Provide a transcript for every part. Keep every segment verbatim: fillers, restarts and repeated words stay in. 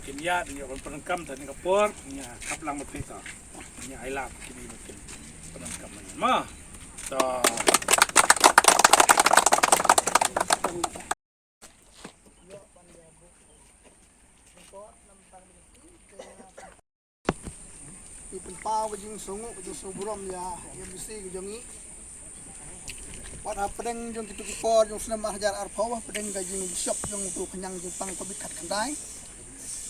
Ïa, ïa, pyndonkam ta ne ka por, ïa, kap lang mati ta. Ïa, ai lap kini mati. Pyndonkam ma. Ta. Ïa pynpaw ka jingsngew, ka jingsngew burom ïa, ïa M D C ka jong ngi. Wat hapdeng jong kitu ki por jong snem ar hajar arphew, hapdeng ka jingshop jong utu ka khñiang jingpang covid khatkhyndai.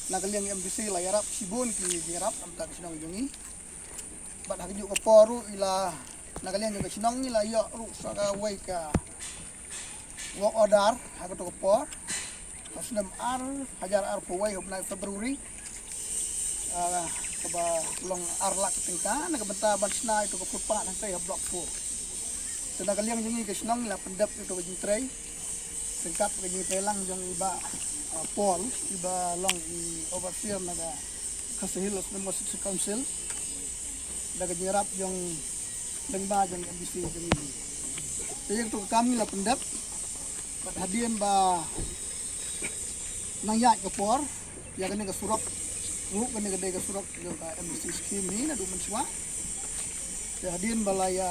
Na ka liang M D C la ïarap shibun ki jingïarap ïa ka shnong jong ngi. Bad ha kajuh ka por ruh i la, na ka liang jong ka shnong ngi la ïoh ruh sa kawei ka work order ha kato ka por. Ha snem ar hajar arphew wei ha u bnai February, ah, kaba long ar lak tyngka na ka bynta ban shna ïa kato ka footpath hangtei ha Block four. Te na ka liang jong ngi ka shnong ngi la pyndep ïa kato ka jingtrei. Tyngkap ka jingtrei lang jong i Bah, ah, Paul, iba long i overseer na ka Khasi Hills Autonomous District Council. Da ka jingïarap jong lyngba jong M D C jong ngi. Te ïa kato ka kam ngi la pyndep. Bad hadien ba nang ïaid ka por, ïa kane ka surok ruh, kane ka dei ka surok jong ka M D C scheme hi naduh mynshuwa. Te hadien ba la ïa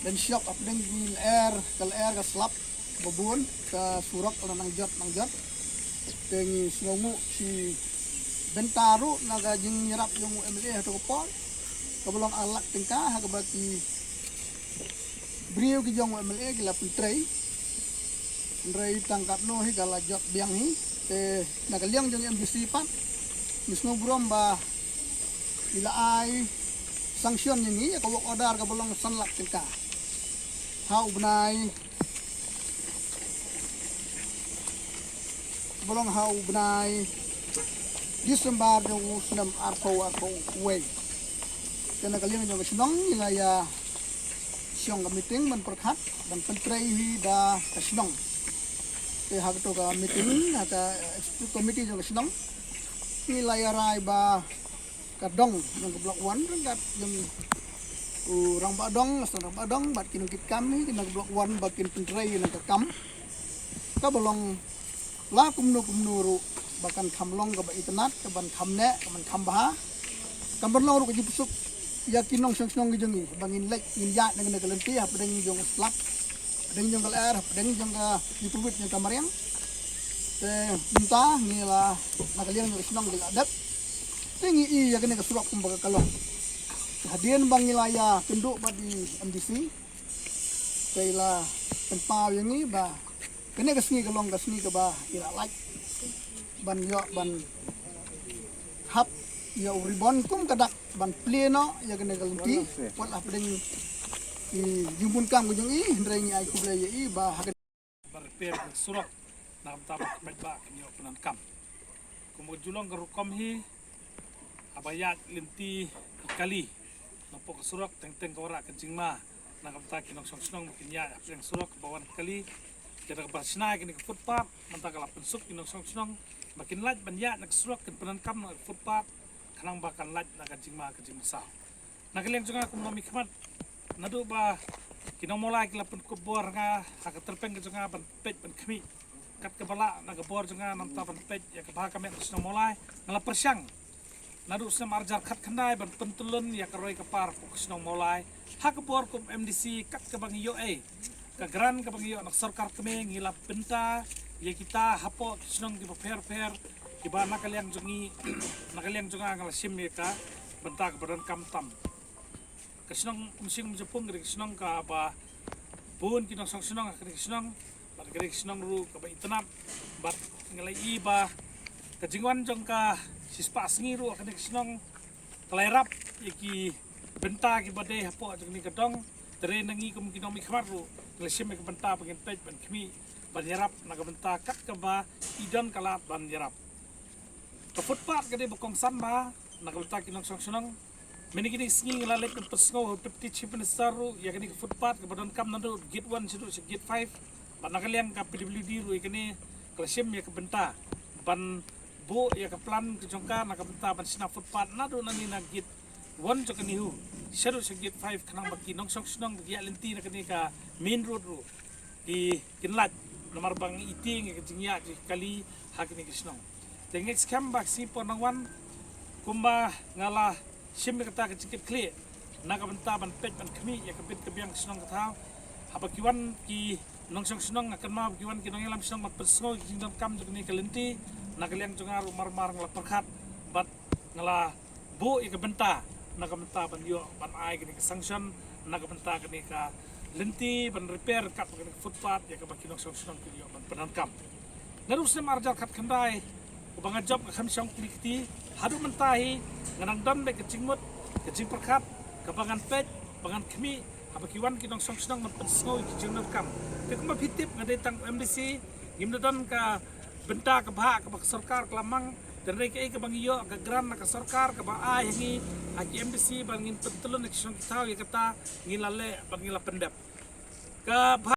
ban shop hapdeng ki lyer, ka lyer ka slap ba bun, ka surok la nang jot nang jot. Te ngi sngewnguh shi bynta ruh na ka jingïarap jong u M L A ha kato ka por, kaba long ar lak tyngka ha kaba ki briew ki jong u M L A ki la pyntrei. Hynrei tang katno hi ka la jot biang hi. Te na ka liang jong M D C pat, ngi sngew burom ba i la ai sanction ïa ngi ïa ka work order kaba long san lak tyngka ha u bnai, kaba long ha u bnai December jong u snem arphew arphew wei. Te na ka liang jong ka shnong ngi la ïa shong ka meeting ban pyrkhat ban pyntrei hi da ka shnong. Te ha kato ka meeting, ha ka executive committee jong ka shnong, ngi la ïa rai ba ka dong jong ka Block one ryngkat jong u rangbah dong, la sdang rangbah dong bad ki nongkitkam hi na ka Block one ba kin pyntrei ïa ka kam kaba long la kumno kumno ruh ba kan kham long kaba itynnad, kaban kham neh, kaban kham bha, kaban long ruh ka jingpynsuk ïa ki nongshong shnong ki jong ngi ba ngin leit ngin ïaid na kane ka lynti hapdeng jong u slap, hapdeng jong ka lyer, hapdeng jong ka jingpyrwit jong ka mariang. Te mynta ngi la, na ka liang jong ka shnong ngi la dep. Te ngi i ïa kane ka surok kumba ka long. Hadien ba ngi la ïakynduh bad i M D C, te i la pynpaw ïa ngi ba kane ka sngi ka long ka sngi kaba i la lait ban ïoh ban hap ïa u ribbon kum ka dak ban plie noh ïa kane ka lynti. Wat la hapdeng i jingbun kam ka jong i, hynrei ngi ai khublei ïa i ba ha ka ban repair ka surok na ka bynta ba ki paidbah kin ïoh pyndonkam. Kum ka ju long ka rukom hi, haba ïaid lynti ki kali napoh ka surok, teng teng ka wanrah ka jingma na ka bynta ki nongshong shnong ba kin ïaid hapdeng surok ba wan kali. Te da kaba shna ïa kane ka footpath, mynta ka la pynsuk ki nongshong shnong ba kin lait ban ïaid na ka surok, kin pyndonkam na ka footpath, khnang ba kan lait na ka jingma ka jingmynsaw. Na ka liang jong nga kum u nongmihkhmat, naduh ba ki nong Mawlai ki la pynkup bor ha nga ha ka tyrpeng ka jong nga ban peit ban khmih kat kaba lah na ka bor jong nga, namar ba ban peit ïa ka bha ka met ka shnong Mawlai, nga la pyrshang naduh snem ar hajar khatkhyndai ban pyntyllun ïa ka roi ka par hapoh ka shnong Mawlai ha ka bor kum M D C. Kat kaba ngi ïoh ei ka grant kaba ngi ïoh na ka sorkar kmie, ngi la bynta ïa kita hapoh ki shnong kiba pher pher kiba na ka liang jong ngi, na ka liang jong nga, nga la shim ïa ka bynta kaba donkam tam. Ka shnong Umshing Umjapung ka dei ka shnong kaba bun ki nongshong shnong ha kane ka shnong, bad ka dei ka shnong ruh kaba itynnad, bad nga la i ba ka jingwan jong ka shispah sngi ruh ha kane ka shnong ka la ïarap ïa ki bynta kiba dei hapoh jong kane ka dong. Te na ngi kum ki nongmihkhmat ruh ngi la shim ïa ka bynta ba ngin peit ban khmih ban ïarap na ka bynta kat kaba i don ka lad ban ïarap. Ka footpath ka dei ba kongsan bha na ka bynta ki nongshong shnong. Mynne kine ki sngi nga la leit ban pynsngew ha u Deputy Chief Minister ruh ïa kane ka footpath kaba donkam naduh gate one shaduh sha gate five. Bad na ka liang ka P W D ruh ïa kane ka la shim ïa ka bynta ban buh ïa ka plan ka jong ka na ka bynta ban shna footpath naduh nangne na gate one jong ka NEHU shaduh sha gate five, khnang ba ki nongshong shnong ba ki ïaid lynti na kane ka main road ruh ki, kin lait, namar ba ngi tieng ïa ka jingïaid jong ki kali ha kane ka shnong. Te ngeit skhem ba ka sngi por nang wan kumba nga la shim ïa kata ka jingkitkhlieh na ka bynta ban peit ban khmih ïa ka bit ka biang ka shnong ka thaw. Haba ki wan ki nongshong shnong, nga kynmaw ba ki wan ki nongïalam shnong ban pynsngew ïa ka jingdonkam jong kane ka lynti, na ka liang jong nga ruh mar mar nga la pyrkhat bad nga la buh ïa ka bynta na ka bynta ban ïoh ban ai kane ka sanction na ka bynta kane ka lynti ban repair kat kane ka footpath ïa kaba ki nongshong shnong ki ïoh ban pyndonkam. Naduh u snem ar hajar khatkhyndai uba nga jop nga kham shong kli kti, haduh mynta hi nga nang don bad ka jingmut ka jingpyrkhat kaba ngan peit ba ngan khmih haba ki wan ki nongshong shnong ban pynsngew ïa ki jingdonkam. Te kumba phi tip nga dei tang MDC, ngim da don ka bynta ka bhah kaba ka sorkar ka la mang. Te hynrei kaei kaba ngi ïoh ka grant na ka sorkar kaba ai ha ngi ha ki MDC ba ngin pyntlun ïa ki shnong ki thaw, ïa kata ngi la leh bad ngi la pyndep. Ka bhah